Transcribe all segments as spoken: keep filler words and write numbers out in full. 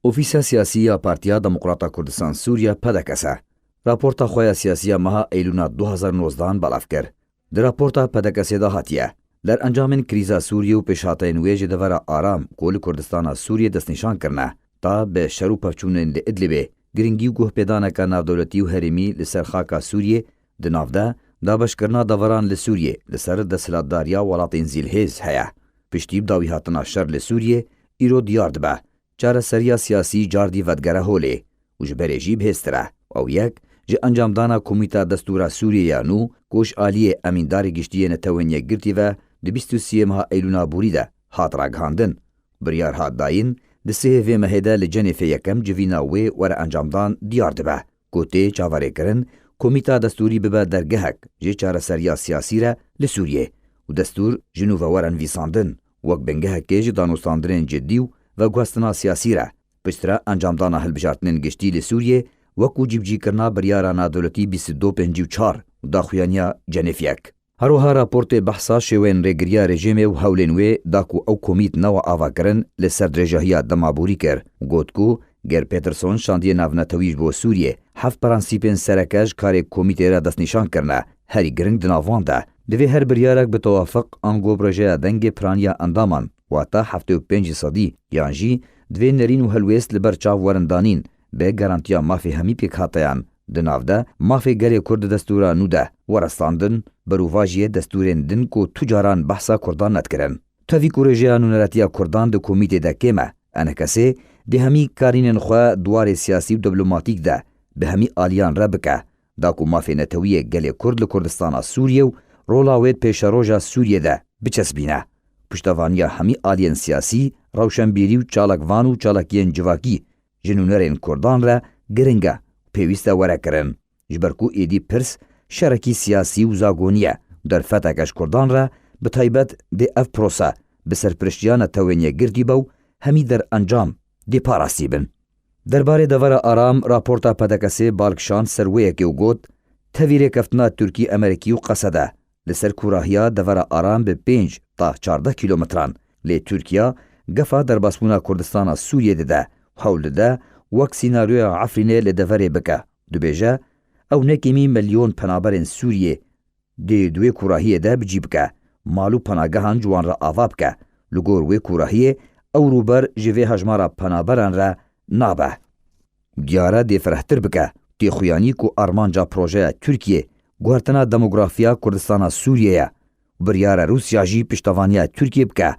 Ofîsa Siyasî ya Partiya Demokrata Kurdistan Sûriye, P D K S, raporta xwe ya siyasî ya meha Eylûna du hazar nozdehan belav kir. Di raporta P D K S'ê de hatiye, derencamên krîza Sûriyê û pêşhateyên wê ji devera aram ku li Kurdistana Sûriyê destnîşan kirine, ta bi şer û pevçûnên li Idlibê, giringî û guhpêdaneke navdewletî û herêmî li ser xaka Sûriyê, di nav de dabeşkirina deveran li Sûriyê li ser desthilatdariya welatên zîlhêz heye. Piştî bi dawî hatina şer li Sûriyê, îro diyar dibe, çareseriya siyasî cardî vedigere holê û ji berê jî bihêztir e. Ew yek ji encamdana Komîta Destûra Sûriyê ya nû, ku ji aliyê Emîndarê Giştî yê Netewên Yekgirtî ve di bîst û sê meha Eylûna borî de hat ragihandin. Biryar hat dayîn, di sihê vê mehê de li Cenêfê yekem civîna wê were encamdan diyar dibe, ku tê çaverêkirin Komîta Destûrî bibe dergehek ji çareseriya siyasî re li Sûriyê û destûr ji nû ve were nivîsandin, wek bingehekê ji danûstandinên cidî û veguhestina siyasî re, piştre encamdana hilbijartinên giştî li Sûriyê, wekû cîbicîkirina biryara nadewletî bîst û du pêncî û çar û daxuyaniya Cenêf yek. Her wiha raportê behsa şêweyên rêgiriya rejîmê û hewlên wê da ku ew komît newe avakirin li ser dirêjahiya dema borî kir û got ku ger Peterson şandiyê navnetewî ji bo Sûriyê heft prensîpên sereke ji karê komîtê re destnîşan kirine, herî giring di nav wan de, divê her biryarek bi tewafiq ango bi rêjeya dengê piraniya endaman, wata heftê û pênc sedî, yan jî divê nerîn û helwêst li ber çav werin danîn, bi garantiya mafê hemî pêkhateyan, di nav de mafê gelê Kurd di destûra nû de were standin, berovajiyê destûrên din ku tu caran behsa Kurdan nedikirin. Tevî ku rêjeya nûneretiya Kurdan di komîtê de kêm e, E N K S'ê dê hemî karînên xwe di warê siyasî û diplomatîk de bi hemî aliyan re bike, da ku mafê netewî yê gelê Kurd li Kurdistana Sûriyê û rola wê di pêşeroja Sûriyê de biçesbîne. Piştevaniya hemî aliyên siyasî, rewşenbîrî û çalakvan û çalakiyên civakî ji nûnerên Kurdan re giring e û pêwîst e were kirin. Ji ber ku êdî pirs şerekî siyasî û zagonî ye, derfeteke ji Kurdan re, bi taybet dê ev prose bi serpiriştiya Netewên Yekgirtî be û hemî derencam dê parastî bin. Derbarê devera aram, raporta P D K S'ê bal kişand ser wê yekê û got, tevî rêkeftina Tirkî-Emerîkî û Qesede li ser kûrahiya devera aram bi pênc ta çardeh kîlometran, lê Tirkiye gefa derbasbûna Kurdistana Sûriyê dide û hewl dide wek sînaryoya Efrînê li deverê bike. Dibêje, ew ne kêmî milyon penaberên Sûriyê dê di wê kûrahiyê de bi cî bike, mal û penagehan ji wan re ava bike. Li gor wê kûrahiyê ew rûber ji vê hejmara penaberan re nabe. Diyar e dê firehtir bike, tê xuyanî ku armanca projeya Tirkiyê guhertina demografiya Kurdistana Sûriyê ye û biryar e Rûsya jî piştevaniya Tirkiyê bike,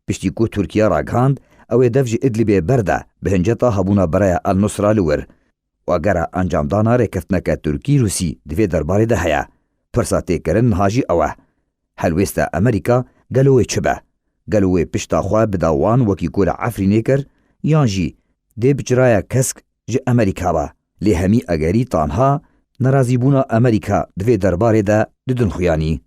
piştî ku Tirkiye ragihand ew ê dev ji Idlibê berde bi hinceta hebûna bereya El Nusra li wir. Û egera encamdana rêkeftineke Tirkî-Rûsî di vê derbarê de heye, pirsa tê kirin niha jî ew e, helwêsta Amerîka gelo wê çi be? Gelo wê pişta xwe bida wan wekî ku li Efrînê kir, yan jî dê bi çiraya kesk ji Amerîka be? Lê hemî egerî tanha nerazîbûna Amerîka di vê derbarê de didin xuyanî.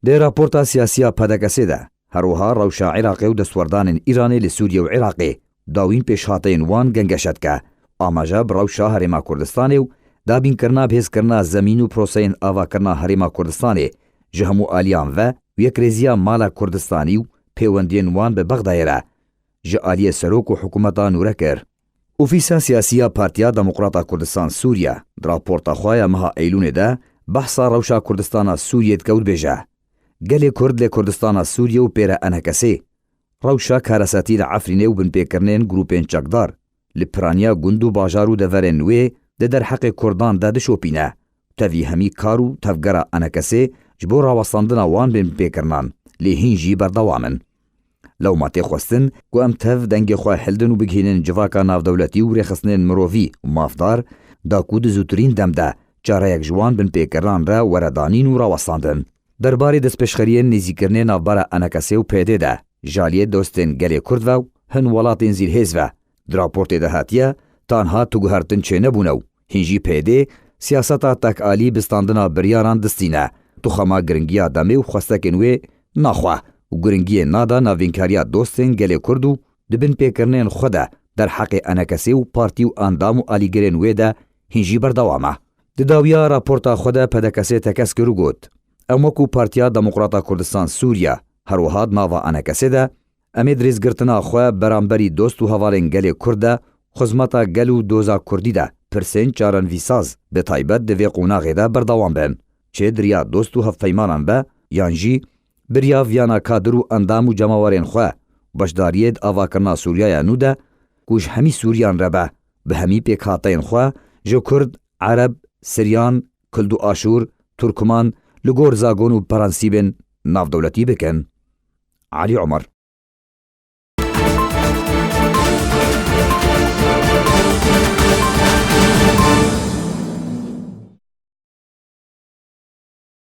Di raporta siyasî ya P D K S'ê de her wiha rewşa Iraqê û destwerdanên Îranê li Sûriye û Iraqê, dawîn pêşhateyên wan gengeşe dike, amaje bi rewşa Herêma Kurdistanê û dabînkirina bihêzkirina zemîn û proseyên avakirina Herêma Kurdistanê ji hemû aliyan ve û yekrêziya mala Kurdistanî û pêwendiyên wan bi Bexdayê re ji aliyê serok û hikûmeta nû re kir. Ofîsa Siyasî ya Partiya Demokrata Kurdistan Sûriye di raporta xwe ya meha Eylûnê de behsa rewşa Kurdistana Sûriyê dike û dibêje, gelê Kurd lê Kurdistana Sûriyê û pê re E N K S'ê rewşa karesetî li Efrînê û binpêkirinên grûpên çekdar li piraniya gund û bajar û deverên wê di derheqê Kurdan de dişopîne. Tevî hemî kar û tevgera E N K S'ê ji bo rawestandina wan binpêkirinan, lê hîn jî berdewam in. Lewma tê xwestin ku em tev dengê xwe hildin û bigihînin civaka navdewletî û rêxistinên mirovî û mafdar, da ku di zûtirîn dem de çareyek ji wan binpêkirinan re were danîn û rawestandin. Derbarê destpêşxeriyên nêzîkirinê navbera E N K S'ê û P Y D'ê de, ji aliyê dostên gelê Kurd ve û hin welatên zîlhêz ve, di raportê de hatiye, tanha tu guhertin çênebûne û hîn jî P Y D'ê siyaseta tekalî bi standina biryaran distîne, tu xema giringiya demê û xwestekên wê naxwe û giringiyê nada navînkariya dostên gelê Kurd û di binpêkirinên xwe de derheqê E N K S'ê û partî û endam û alîgirên wê de hîn jî berdewam e. Di dawiya raporta xwe de P D K S'ê tekez kir û got, em wekû Partiya Demokrata Kurdistan Sûriye, her wiha di nava E N K S'ê de, em ê di rêzgirtina xwe beramberî dost û hevalên gelê Kurd de xizmeta gel û doza kurdî de pirsên çarenvîsaz bi taybet di vê qonaxê de berdewam bin. Çi di riya dost û hevpeymanan be yan jî bi riya viyana kadir û endam û cemawerên xwe beşdariyê di avakirina Sûriyaya nû de ku ji hemî Sûriyan re be, bi hemî pêkhateyên xwe ji Kurd, Ereb, Siryan, Kurd û Aşûr, Turkman li gor zagon û prensîbên navdewletî bikin. Elî Omer.